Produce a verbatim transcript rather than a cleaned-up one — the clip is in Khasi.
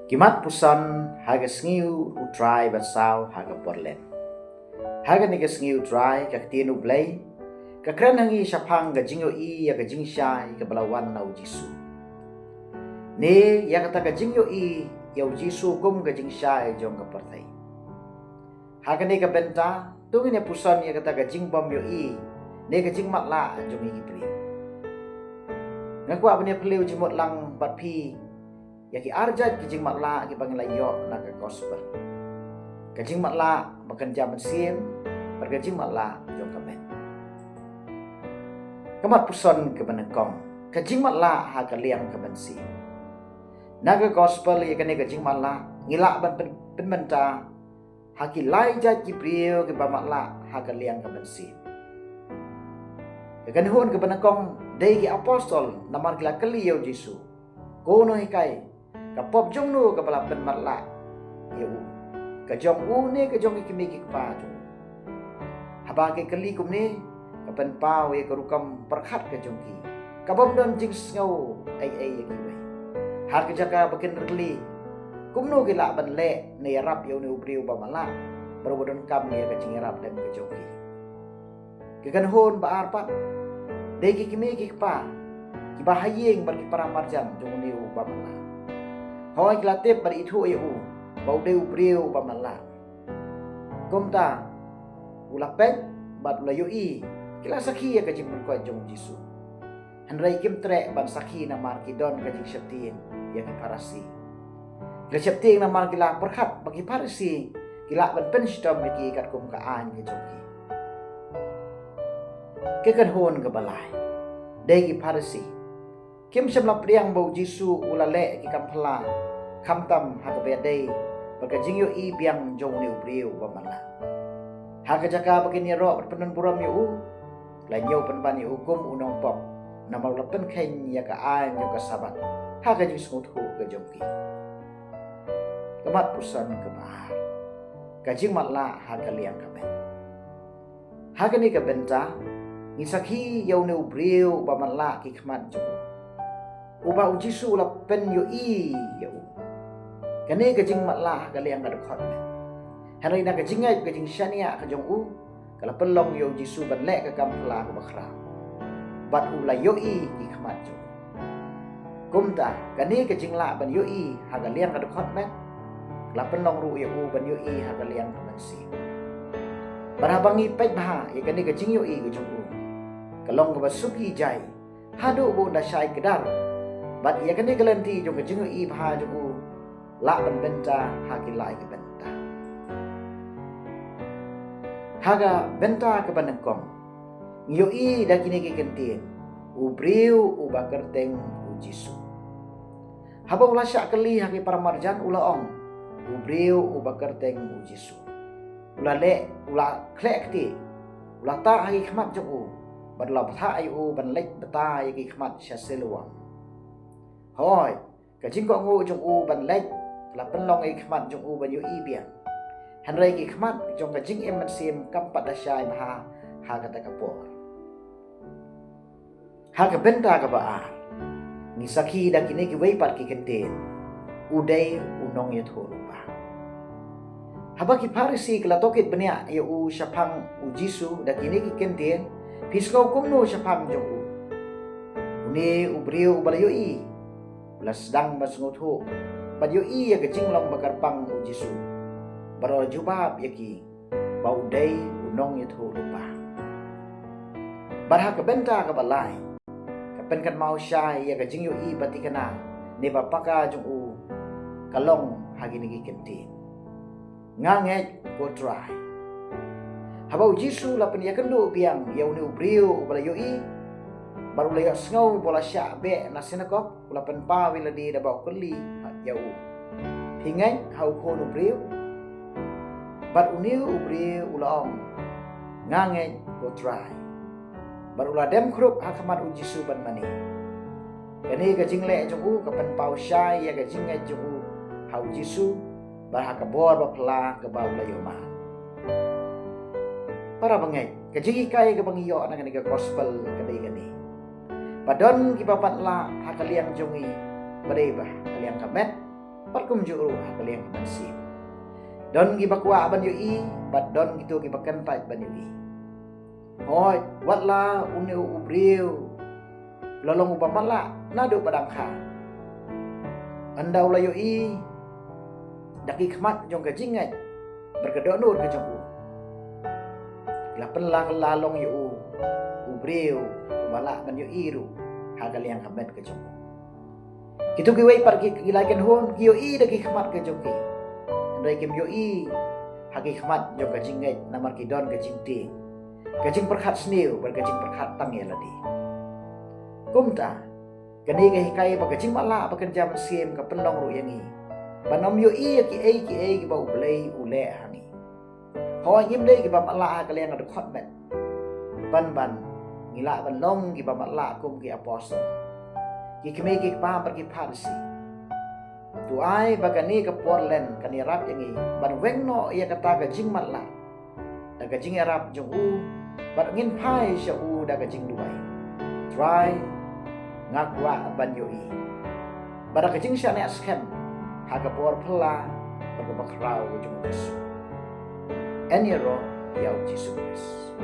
Ki mat puson ha ka sngi U Trai ba saw ha ka Portland. Ha kane ka sngi U Trai, ka ktien U Blei ka kren ha ngi shaphang ka jingïohi ïa ka jingshai kaba la wan na U Jisu, ne ïa kata ka jingïohi ïa U Jisu kum ka jingshai jong ka pyrthei. Ha kane ka bynta, to ngin ïa puson ïa kata ka jingbym ïohi ne ka jingmatlah jong ngi ki briew. Nga kwah ban ïa phylliew jingmut lang bad phi ïa ki ar jait ki jingmatlah kiba ngi la ïoh na ka gospel. Ka jingmatlah ba kynja mynsiem, bad ka jingmatlah jong ka met. Ka mat puson kaba nyngkong, ka jingmatlah ha ka liang ka mynsiem. Na ka gospel, ïa kane ka jingmatlah ngi lah ban pyn-, pynmynta ha ki lai jait ki briew kiba matlah ha ka liang ka mynsiem. Ka kynhun kaba nyngkong dei ki apostol, namar ki la kylli ïa U Jisu, Ko Nonghikai, ka pop jong no kaba la pynmatlah ïa u, ka jong u ne ka jong ki kmie ki kpa jong u? Haba ki kylli kumne, ka pynpaw ïa ka rukom pyrkhat ka jong ki, kabym don jingsngew ei ei ïa kiwei. Ha ka jaka ba kin kylli kumno ki lah ban leh ne ïarap ïa une u briew ba matlah, bad uba donkam ïa ka jingïarap lem ka jong ki. Ka kynhun ba ar pat dei ki kmie ki kpa, kiba ha ïing bad ki para marjan jong une uba matlah. Hooid, ki la tip bad ithuh ïa u ba u dei u briew ba matlah. Kumta u la peit bad u la ïohi, ki la sakhi ïa ka jingpynkoit jong U Jisu. Hynrei kim treh ban sakhi namar ki don ka jingsheptieng ïa ki Pharisi. Ki la sheptieng namar ki la pyrkhat ba ki Pharisi ki lah ban pynshitom ïa ki katkum ka aiñ ka jong ki. Ka kynhun kaba lai dei ki Pharisi. Kim shym la pdiang ba U Jisu u la leh ki kam phylla, khamtam ha kaba ïadei bad ka jingïohi biang jong une u briew ba matlah. Ha ka jaka ba kin ïaroh bad pyndon burom ïa u, ki la ñiew pynban ïa u kum u nongpop, namar u la pynkheiñ ïa ka aiñ jong ka Sabbath ha ka jingsngewthuh ka jong ki. Ka mat puson kaba ar, ka jingmatlah ha ka liang ka met. Ha kane ka bynta ngi sakhi ïa une u briew uba matlah ki khmat jong u, uba U Jisu u la pynïohi ïa u. Kane ka jingmatlah ha ka liang ka dkhot met. Hynrei na ka jingngeit, ka jingshaniah ka jong u, ka la pynlong ïa U Jisu ban leh ka kam phylla kaba khraw, bad u la ïohi ki khmat jong u. Kumta kane ka jinglah ban ïohi ha ka liang ka dkhot met ka la pynlong ruh ïa u ban ïohi ha ka liang ka mynsiem. Bad haba ngi peit bha ïa kane ka jingïohi ka jong u, ka long kaba suki jai haduh ba un da shai kdar. Bad ïa kane ka lynti jong ka jingïohi bha jong u lah ban bynta ha ki lai ki bynta. Ha ka bynta kaba nyngkong, ngi ïohi da kine ki kyntien, u briew uba kyrteng U Jisu. Haba u la shah kylli ha ki para marjan, u la ong, u briew uba kyrteng U Jisu. U la leh, u la khleh kti, u la tah ha ki khmat jong u, bad u la bthah ïa u ban leit bthah ïa ki khmat sha Siloam. Hooid, ka jingkohnguh jong u ban leit ka la pynlong ïa ki khmat jong u ban ïohi biang. Hynrei ki khmat jong ka jingim mynsiem kam pat da shai bha ha kata ka por. Ha ka bynta kaba ar, ngi sakhi da kine kiwei pat ki kyntien, u dei u nongïathuhlypa. Haba ki Pharisi ki la tohkit bniah ïa u shaphang U Jisu da kine ki kyntien, phi sngew kumno shaphang jong u? Une u briew uba la ïohi, u la sdang ban sngewthuh bad ïohi ïa ka jinglong ba kyrpang U Jisu, bad u la jubab ïa ki ba u dei u nongïathuhlypa. Bad ha ka bynta kaba lai, ka pynkynmaw shai ïa ka jingïohi ba thikna ne ba paka jong u, ka long ha kine ki kyntien, Nga ngeit, ko Trai. Haba U Jisu u la pynïakynduh biang ïa une u briew uba la ïohi, bad u la ïohsngew ba u la shah beh na synagog, u la pynpaw ïa lade da ba u kylli ïa u, Phi ngeit ha u Khun u briew? Bad une u briew u la ong, Nga ngeit, ko Trai. Bad u la dem khrup ha khmat U Jisu ban mane. Kane ka jingleh jong u ka pynpaw shai ïa ka jingngeit jong u ha U Jisu, bad ha ka bor ba phylla kaba u la ïoh mad. Para bangeit, ka jinghikai kaba ngi ïoh na kane ka gospel ka dei kane, ba don kiba matlah ha ka liang jong ngi, ba dei ba ka liang ka met, Bad kumjuh ruh ha ka liang ka mynsiem. Don kiba kwah ban ïohi, bad don kito kiba kyntait ban ïohi. Hooid, wat la une u briew la long uba matlah naduh ba dang kha. Ynda u la ïohi da ki khmat jong ka jingngeit bad ka dohnud ka jong u, la pynlah kylla long ïa u u briew uba lah ban ïohi ruh ha ka liang ka met ka jong u. Kito kiwei pat ki, ki la kynhun ki ïohi da ki khmat ka jong ki, hynrei kim ïohi ha ki khmat jong ka jingngeit, namar ki don ka jingtieng, ka jingpyrkhat sniew bad ka jingpyrkhat tang ïa lade. Kumta, kane ka hikai ba ka jingmatlah ba kynja mynsiem ka pynlong ruh ïa ngi ban ym ïohi ïa kiei kiei kiba U Blei u leh ha ngi. Hooid, ngim dei kiba matlah ha ka liang ka dkhot met, ban ban ngi lah ban long kiba matlah kum ki apostol, ki kmie ki kpa bad ki Pharisi. To ai ba kane ka por Lent kan ïarap ïa ngi ban weng noh ïa kata ka jingmatlah da ka jingïarap jong u, bad ngin phai sha u da ka jingduwai: Trai, nga kwah ban ïohi. Bad da ka jingshaniah skhem ha ka por phylla bad ka bakhraw ka jong U Jisu. Yn ïaroh ïa U Jisu Khrist.